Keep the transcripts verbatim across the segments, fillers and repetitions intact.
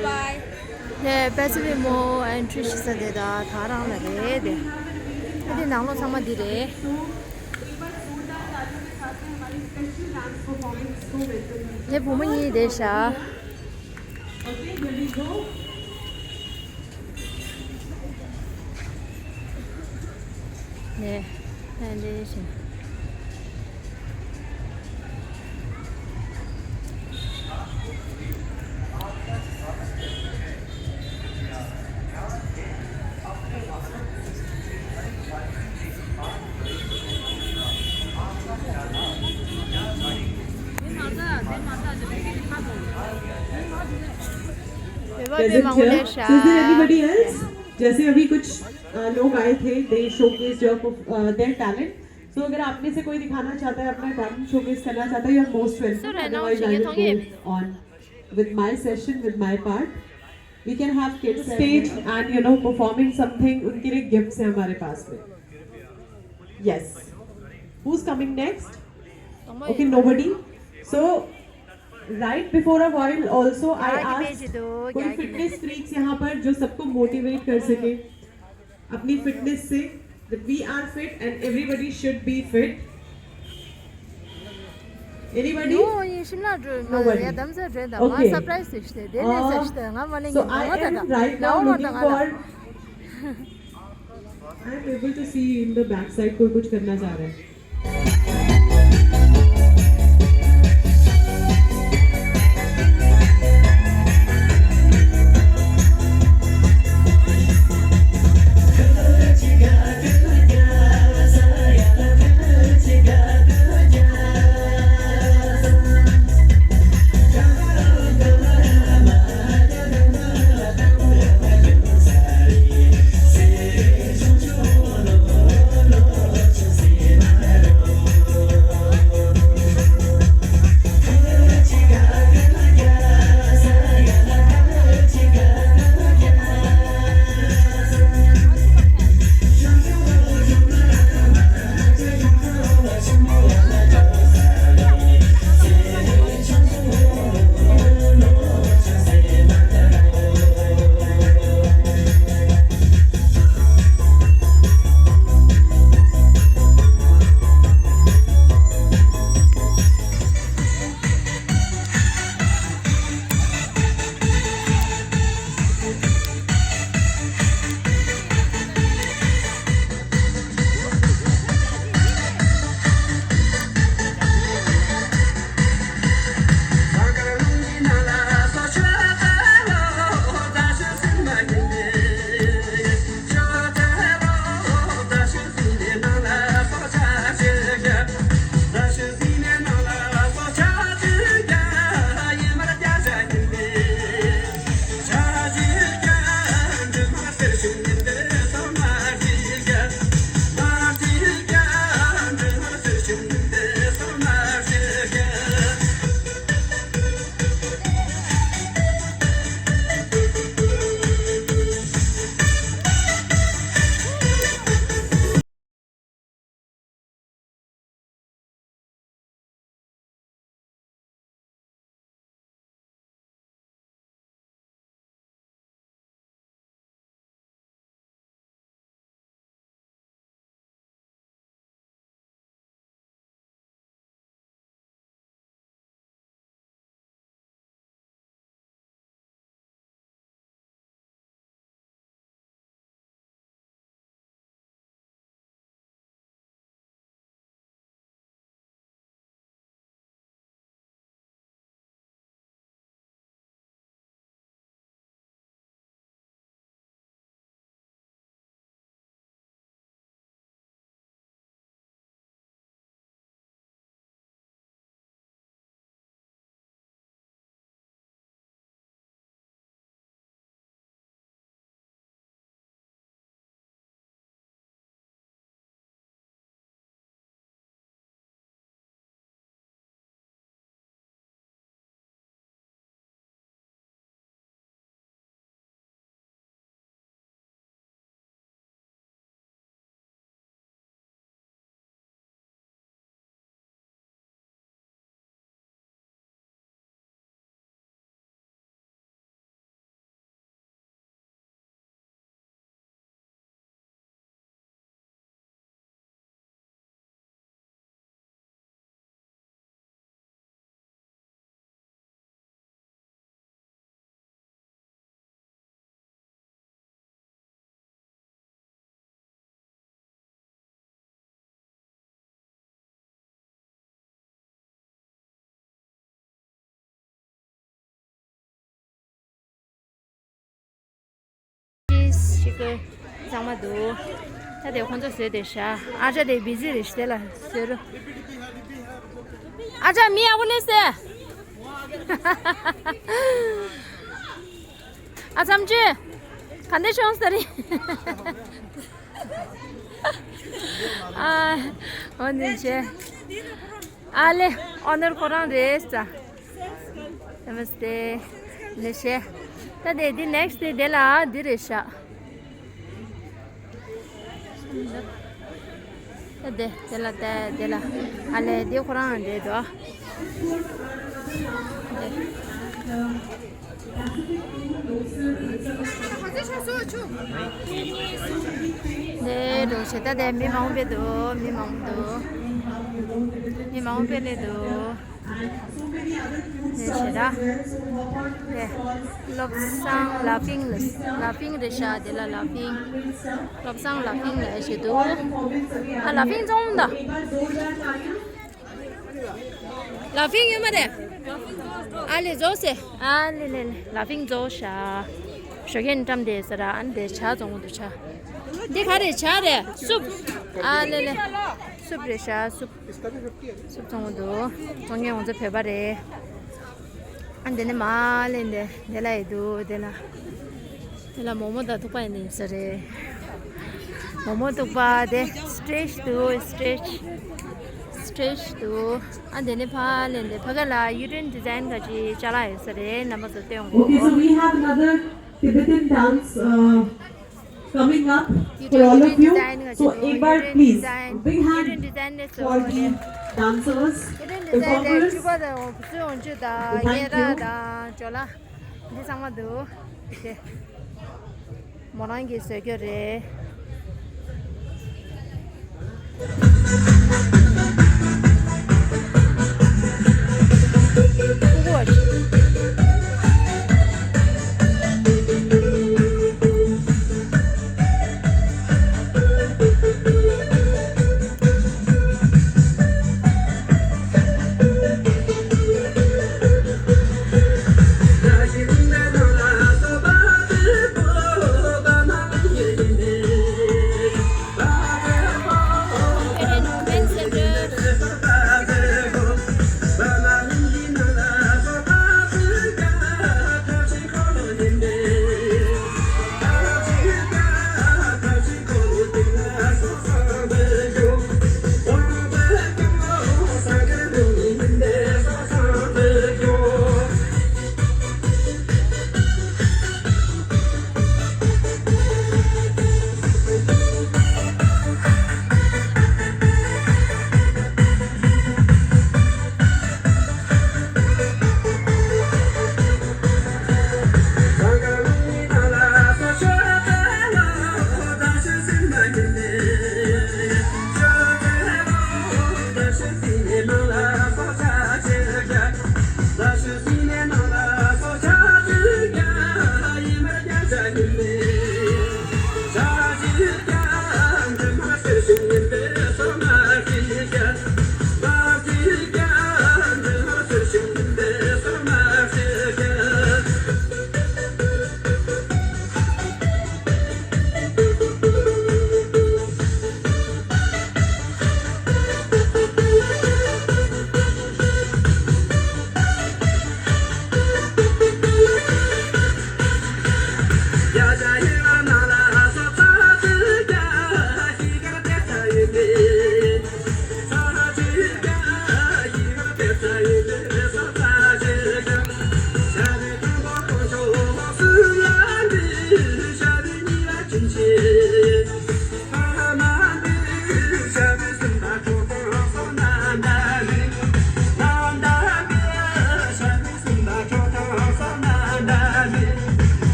དེ་པེ་སི་ཕིག་མོལ་ཨེན་ཊི་རི་ཞིག་ས་དེ་ད་ད་རང་ལ་རེད་དེ། ཨ་དེ་ནང་ལོགས་ཚང་མ་འདི་རེད། དེ་བུ་མོ་གཉིས་དེ་ཤ། ནས་ཕན་བདེ་ཞིང་། Present here. So is there anybody else? जैसे अभी कुछ अ, लोग आए थे, they showcase your perf- uh, their talent. So अगर आप में से कोई दिखाना चाहता है, अपना टैलेंट शोकेस करना चाहता है, you are most welcome. Otherwise, I will go on with my session, with my part. We can have kids stage and you know performing something. उनके लिए गिफ्ट्स हैं हमारे पास में. Yes. Who's coming next? Okay, nobody. So right before a while also I asked कोई fitness freaks यहाँ पर जो सबको मोटिवेट कर सके अपनी फिटनेस से, that we are fit and everybody should be fit. Anybody? ཡོང་ཡིན་ཤིམ་ལ་འགྲོ་ཡིན་མ་རེད། ཡ་དམ་ས་འགྲོ་ཡིན་ད་མ་སར་པ་རའི་ཛི་ཞིག་དེ་དེ་ནས་ས་ཞིག་དེ་ང་མ་ལེན་གྱི་ང་མ་ད་ད་ལའོ་མ་ད་ང་ད། I'm able to see in the back side कोई कुछ करना चाह रहा है. ཤི་ཀི་གཙང་མ་འདུག་ད་དེ་ཁོང་ཚོ་བཟོས་དེ་ཤ། ཨ་ཅག་དེ་བི་ཟི་རེད་ཤ། དེ་ལ་བཟོས་རུ། ཨ་ཅག་མི་ཨ་བོ་ལེ་སེ། ཨ་ཚམ་ཅུ། ག་འདྲ་བྱུང་ས་རེད། ཨ། འོ་འདི་བྱས། ཨ་ལེ། ཨོ་ནར་ཁོ་རང་རེད་ས། Namaste. ལེ་ཤ། ད་དེ་འདི་next day དེ་ལ་འདི་རེད་ཤག་ད་དེ་དེ་ལ་དེ་དེ་ལ། ཨ་ལེ་འདི་ཁོ་རང་རེད་དོ། དེ་འགྲོ་ཤེས་ད་དེ་མི་མང་པོ་འདུག་མི་མང་པོ་འདུག་མི་མང་པོ་སླེབས་འདུག་དེ་བྱེད་ད། དེ་བློ་བཟང་ལ་ཕིང་ལ་ཕིང་རེད་ཤག་དེ་ལ་ལ་ཕིང་། བློ་བཟང་ལ་ཕིང་ལ་བྱེད་འདུག་ཨ་ལ་ཕིང་རྫོང་ད། ལ་ཕིང་ཡོད་མ་རེད། ཨ་ལེ་རྫོགས་སེ། ཨ་ལེ་ལེ་ལེ། ལ་ཕིང་རྫོགས་ཤག་ཞོགས་ཀས་བཀྲམ་དེ་ཟེར་ར། ཨ་ནི་དེ་ཇ་བཙོང་གི་འདུག་ཇ། འདི་ག་རེ་ཇ་རེད། སུབ། ཨ་ལེ་ལེ། སུབ་རེད་ཤག་སུབ། སུབ་བཙོང་གི་འདུག་བཙོང་མཁན་ང་ཚོ་བོད་པ་རེད། ཨ་འདི་ནས་མར་ལེན་དེ་འདི་ལ་ཡི་འདུག་དེ་ལ། དེ་ལ་མོག་མོག་དང་ཐུག་པ་ཡིན་ནི་ས་རེད། མོག་མོག་ཐུག་པ་དེ་སི་ཊེ་ཇི་འདུག་སི་ཊེ་ཇི། སི་ཊེ་ཇི་འདུག་ཨ་འདི་ནས་ཕར་ལེན་དེ་ཕ་ག་ལ་ཡུ་ཊན་ཌི་ཛའིན་ག་ཅིག་ཅ་ལག་ཡོད་ས་རེད། རྣམ་པ་ཚོ་སྟོན་དགོས། Okay, so we have another Tibetan dance, uh, coming up for all of you. So, एक बार please, big hand for the dancers, performers. Thank you. འདི་ཚང་མ་འདུག་མོ་རང་གིས་བཟོས་རྒྱུ་རེད།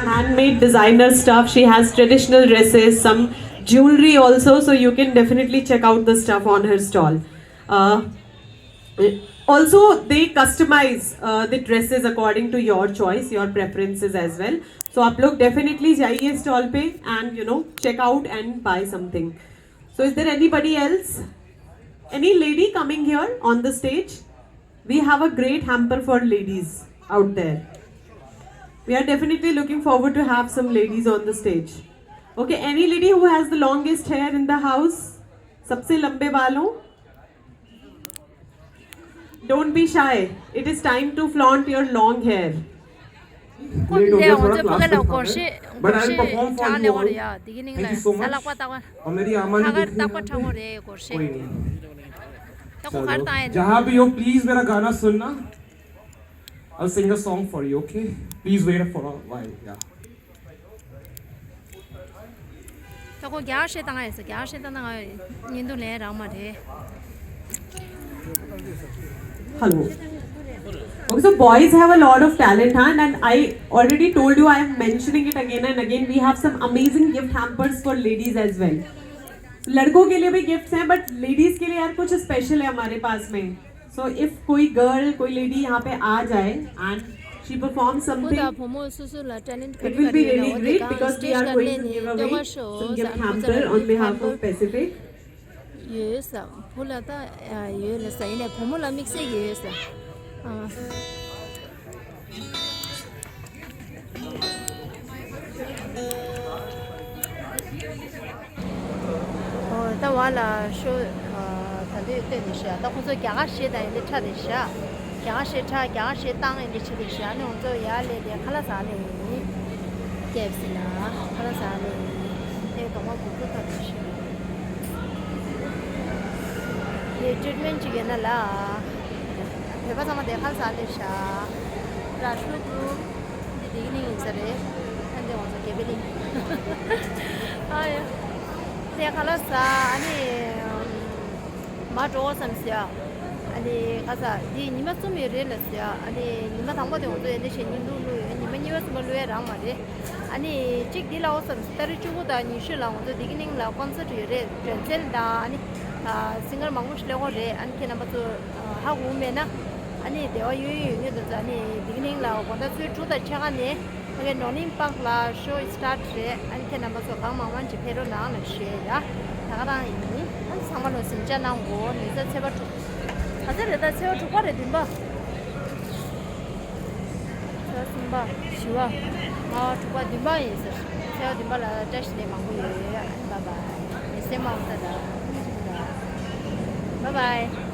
Handmade designer stuff. She has traditional dresses, some jewelry also, so you can definitely check out the stuff on her stall. Uh, Also, they customize uh, the dresses according to your choice, your preferences as well. So आप लोग definitely जाइए stall पे and, you know, check out and buy something. So is there anybody else? Any lady coming here on the stage? We have a great hamper for ladies. out there. We are definitely looking forward to have some ladies on the stage. Okay, any lady who has the longest hair in the house? सबसे लंबे बालों? Don't be shy. It is time to flaunt your long hair. ཁོ་འདི་ང་ཚོའི་ཕ་གི་ལ་སྒོར་གཞས་སྒོར་གཞས་གྲགས་ལས་འོ་རེད་ཡ། འདི་གི་ནིང་ལ་ས་ལག་པ་ཏག་པ། ཁ་ཁར་ཏག་པ་གྲགས་འོ་རེད་སྒོར་གཞས། ད་ཁོ་གར་བཏང་ཡ། जहाँ भी हो, please मेरा गाना सुनना। I'll sing a song for you, okay? Please wait for a while. Yeah. ད་ཁོ་རྒྱག་ཤེས་བཏང་ཡོད་ས། རྒྱག་ཤེས་བཏང་ན་ང་བརྙན་ཐུང་ལེན་རག་མ་རེད། Hello. Okay, so boys have a lot of talent, huh? And I already told you, I am mentioning it again and again. We have some amazing gift hampers for ladies as well. लड़कों के लिए भी गिफ्ट्स हैं, but ladies के लिए यार कुछ स्पेशल है हमारे पास में। So if कोई गर्ल, कोई लेडी यहाँ पे आ जाए and she performs something, it will be really great because we are going to give away some gift hamper on behalf of Pacific. ཡོད་ས། བུ་ལ་ད་ཡོད་ལ་ས། ཡིན་ནའི་བུ་མོ་ལ་དམིགས་བསལ་གྱི་ཡོད་ས། ཨོ། ད་བ་ལ་ཤོ། ད་འདི་སྟོན་ནི་ཤ། ད་ཁོ་ཚོ་རྒྱ་གར་གཞས་དང་ཡིན་འདི་ཁྲ་དེ་ཤ། རྒྱ་གར་གཞས་ཁྲ། རྒྱ་གར་གཞས་བཏང་ཡིན་འདི་ཆ་དེ་ཤ། ཨ་ནི་ཁོ་ཚོ་ཡར་ལས་དེ་ཁ་ལག་ཟ་ལས་ཡིན། ཀེབ་སི་ལ་ཁ་ལག་ཟ་ལས་ཡིན། ཨེ་གོང་མ་གོ་ཚོ་ད་དེ་ཤ། དེ་ཊི་རིཊ་མེན་ཊི་ཅིག་ཡོད་ན་ལ། བོད་པ་ཚང་མ་དེ་ཁ་ལག་ཟ་ལས་ཤ། ར་ཤུ་གུ། འདི་དེ་གི་ནི་ཡིན་ས་རེད། ཨ་འདི་ང་ཚོ་དགེ་བའི་གླིང་། ཨ་ཡ། དེ་ཁ་ལག་ཟ། ཨ་ནི་མ་འགྲོ་བསམ་ཟེར། ཨ་ནི་ཁ་ཟ་འདི་ཉི་མ་གསུམ་ཡོད་རེད་ལ་ཟེར། ཨ་ནི་ཉི་མ་དང་པོ་དེ་ང་ཚོ་ཡོད་འདི་བྱས་ཉིན་གུང་བླུགས་ཡོད། ཉི་མ་གཉིས་པ་གསུམ་པ་བླུགས་ཡ་རག་མ་རེད། ཨ་ནི་གཅིག་འདི་ལ་འོ་བསམ་ཟེར། ཏ་རིག་བཅུ་དགུ་དང་ཉི་ཤུ་ལ་ང་ཚོ་དེ་གི་ནི་ལ་ཀོན་སར་ཊི་ཡོད་རེད། དྲན་གསལ་དང་ཨ་ནི་སིང་གར་མང་པོ་ཞིག་སླེབས་ཀྱི་རེད། ཨ་ནི་ཁྱེད་རྣམ་པ་ཚོ་ཧ་གོ་མེད་ན། ཨ་ནི་དེ་བ་ཡོད་ཡོད་ཡོད་དུ་ཨ་ནི་དེ་གི་ནིང་ལ་དགོང་དག་ཚོའི་དྲུག་དང་ཕྱེད་ཀ་ནས་ཕ་གི་ནོར་གླིང་པཱག་ལ་ཤོ་སི་ཊར་ཊི་རེད། ཨ་ནི་ཁྱེད་རྣམ་པ་ཚོ་གང་མང་མང་ཅིག་ཕེབས་རོགས་གནང་ལ་ཞུ་ཡ། ད་ག་རང་ཡིན། ཨ་ནི་ཚང་མ་ལ་གཟིམ་འཇག་གནང་དགོས། ཉི་ཤུ་རྩ་བཞི་པ་དྲུག་ད་ཚེ་རེད། ད་ཚེས་པ་དྲུག་པ་རེད། བདུན་པ། ཚེས་པ་གསུམ་པ། བཞི་པ། ལྔ་པ། དྲུག་པ། བདུན་པ་ཡིན་ཟེར། ཚེས་པ་བདུན་པ་ལ་བཀྲ་ཤིས་བདེ་ལེགས་མང་པོ་ཡོད། ཨ་ནི་བཱའི་བཱའི། མི་སེམས་མང་ད་ད། བཱའི་བཱའི།